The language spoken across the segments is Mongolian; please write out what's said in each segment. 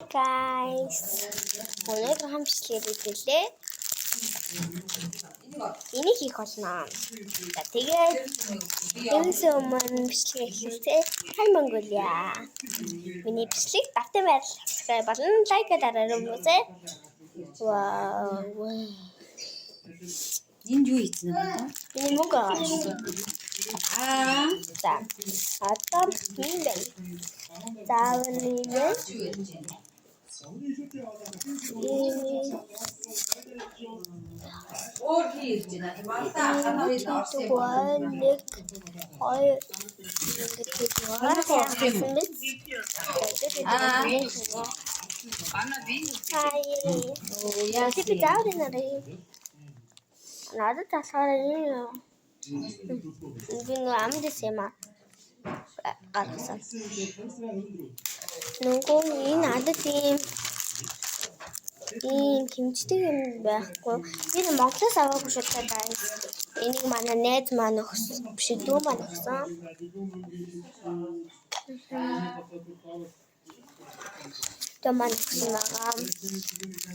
Guys. Өнөөдөр хамчлаг үзлээ. Энийг хийх болно. За, тэгээд тэрнээс өмнө бичлэг эхэлсэн. Hi Mongolia. Миний бичлэг давтан байрлал subscribe болон лайк дараарай хүмүүсээ. Вау. Энд юу хийсэн бэ? Миний мөнгө авсан. Аа. За. Одоо юм байна. Заавал юм байна. Өөр хий ирж байна. Малта ханаа үед орсон юм. Нэг, хоёр ингээд хийж байгаа. Аа. Аа. Оо яа. Би заавал нарыг. Надад болохоор энэ би нэг амд юм аа гаргасан. Нөгөө энэ надад ийм хэмждэг юм байхгүй. Би нэг Монголоос аваагүй шүү дээ, guys. Энийг манай найз маань өгсөн. Биш, дүү маань өгсөн. Дүү маань өгсөн байгаа.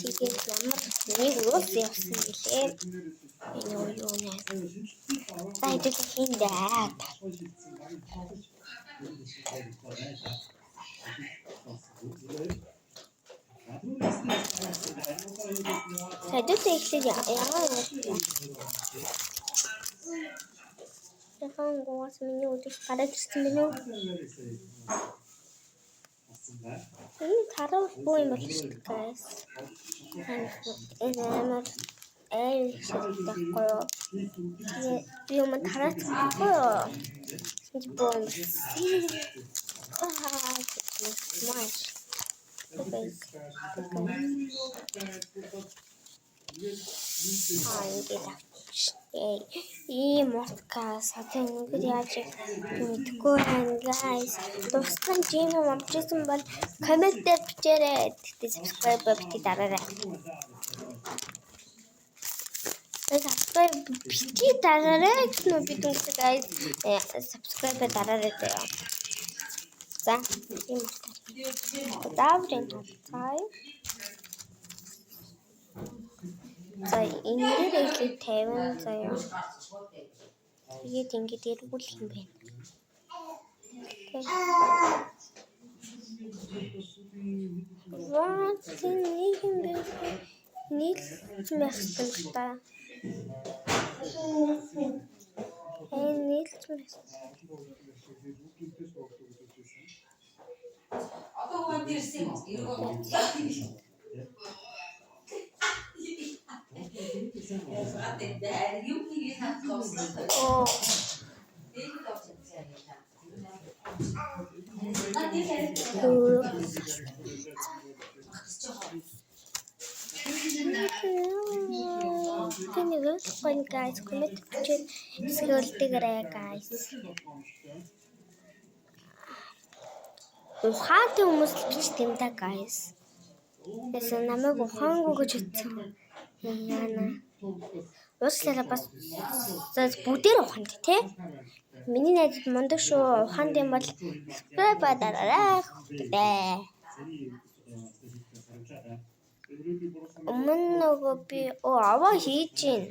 Тэгээд ямар нэг уус явсан гэлээ. Энэ юу нэ? За, хэдүүлээ хийндэ. Хэдүүлээ эхлээд яагаад ягаан гуас миний өдөр гараад ирсэн мэн үү? Энэ тарав буу юм болно шүү дээ, guys. Энэ амар айл шилдэг байхгүй юу? Тэгээ би юм тараацгүй юу? Энэ буу юм. Аа, маш. Аа, ингээд авчихъя. Ийм уртгаас одоо ингээд яаж мэдэхгүй байна, guys. Тусдан жим юм амжижсэн бол коммент дээр бичээрэй. Тэгтээ subscribe бити дараарай. Subscribe бити дараарай гэсэн үү би дүнсээ, guys. Subscribe дараарай заяа. За, ийм уртаа. Зааврын талцай. За, энэ дээр эхлээд 50 заяа. Тэгээд ингээд эргүүлэх юм байна. Ваа, нэг юм бэ? Нийлж байх юм та. Нийлж байх. Одоо хүн дэрсэн юм уу? Эргөө. Юм хийгээ хатсан. Оо. Дээд авч чадсан юм та. Наа тийм харин. Би нэг ойлгохгүй, guys. Коммент бичээд хэсгүүлдэгээрэй, guys. Ухаантай хүмүүс л бичдэг юм да, guys. Тэсэн намайг ухаангүй гэж утсан. Яана. Уучлаарай, бас бүгдээр ухаантай тий. Миний найзууд мундаг шүү. Ухаантай юм бол subscribe дараарай, хүүхдээ. Өмнө нөгөө би аваа хийж гин.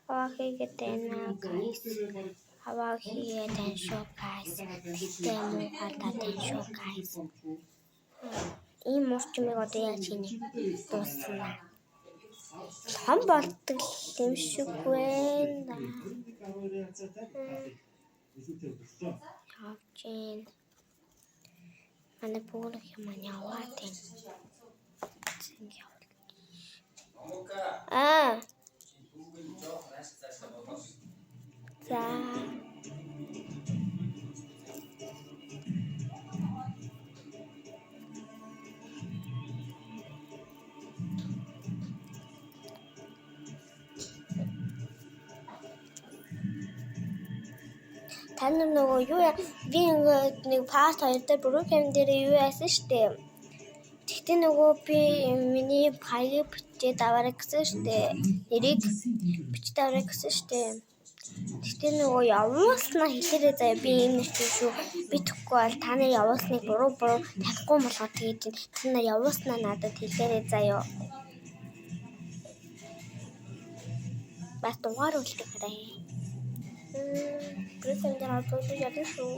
Аваа хийгээд байна, guys. Аваа хийгээд байна шүү, guys. Тэгтээ муухай таад байна шүү, guys. Ийм урчмыг одоо яаж хийнэ? Дуусна. Том болдог юм шиг байна. Явж гин. Манай бөөрөх юм маань яваад байна. Зинг явал. Аа. За. Та нар нөгөө юу яа би ингээд нэг part 2 дээр Brookhaven дээр юу яасан штэ. Тэгтээ нөгөө би миний хаягийг бичээд аваарай гэсэн штэ. Нэрийг бичээд аваарай гэсэн штэ. Гэтэ нөгөө явуулснаа хэлээрэй заяа, би ийм нэртэй шүү. Би тэгэхгүй бол та нар явуулсныг буруу буруу танихгүй болохоор тэгээд та нар явуулснаа надад хэлээрэй заяа. Бас дугаар үлдэхэрэй. Брюс дээр орж ялна шүү.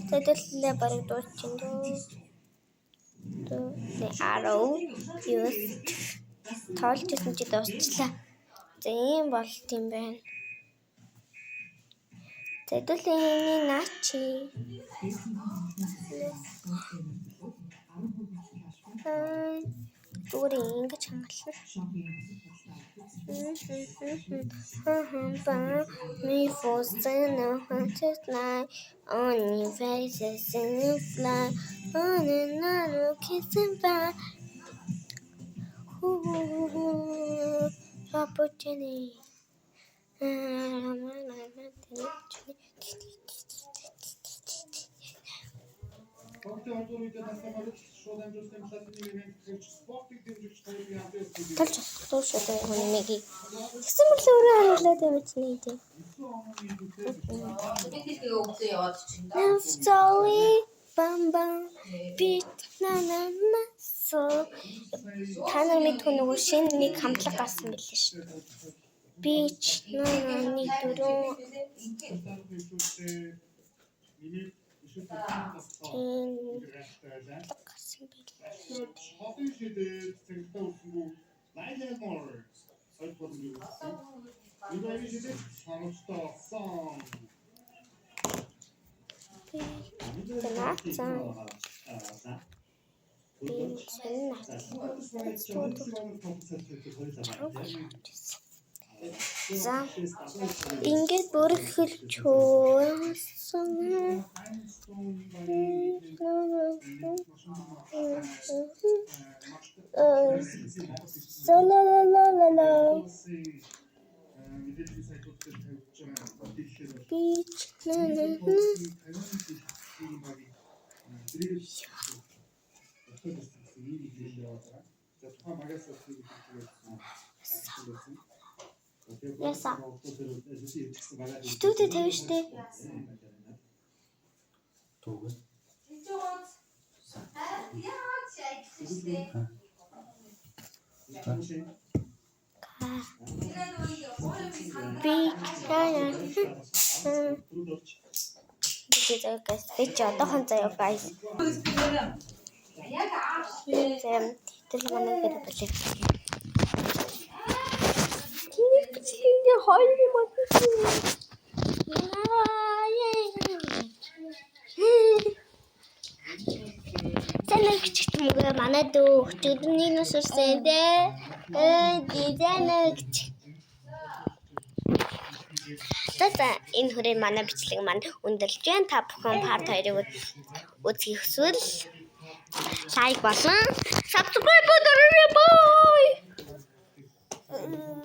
Тэгэлээ бараг дуусчин дөө. 10 9 тоолж исэн чи дуусчлаа. За ийм болт юм байна. Тэгэлээ наачи. Зүгээр ингэж хангална. Me for night on your faces and you fly on and on kissing by. Opportunity. Талж болохгүй шүү дээ хүмүүнийг. Тэгсэн мөрлөө өөрөө харуулаад юм чинь тийм. Би тэгээ өглөө яваад чинь доо. Sorry бам бам бит на на на so та нар мэдгүй нөгөө шинэ нэг хамтлаг гарсан билээ шүү. Бич на на нэг дөрөв тийм гарсан билээ. Би сонин За ингээд бүрхэлчөөсөн. За ла ла ла ла ла. Бич на на на. Яса. Студид тавина штэ. Түүгээр. Би Би заяа guys. Би ч одоохон заяа guys. Зэм тэр манай гэр бүлээ. Тэний бичлэгээр хоёр юм аа. Зэнэгч мөгөө манай дүү өчигдрийн нүс үрсэн дээ. Дизайнэгч. За энэ хүрээ манай бичлэг маань өндөрлөж байна. Та бүхэн part 2-ыг үзхийг хүсвэл лайк болон subscribe дараарай. Bye.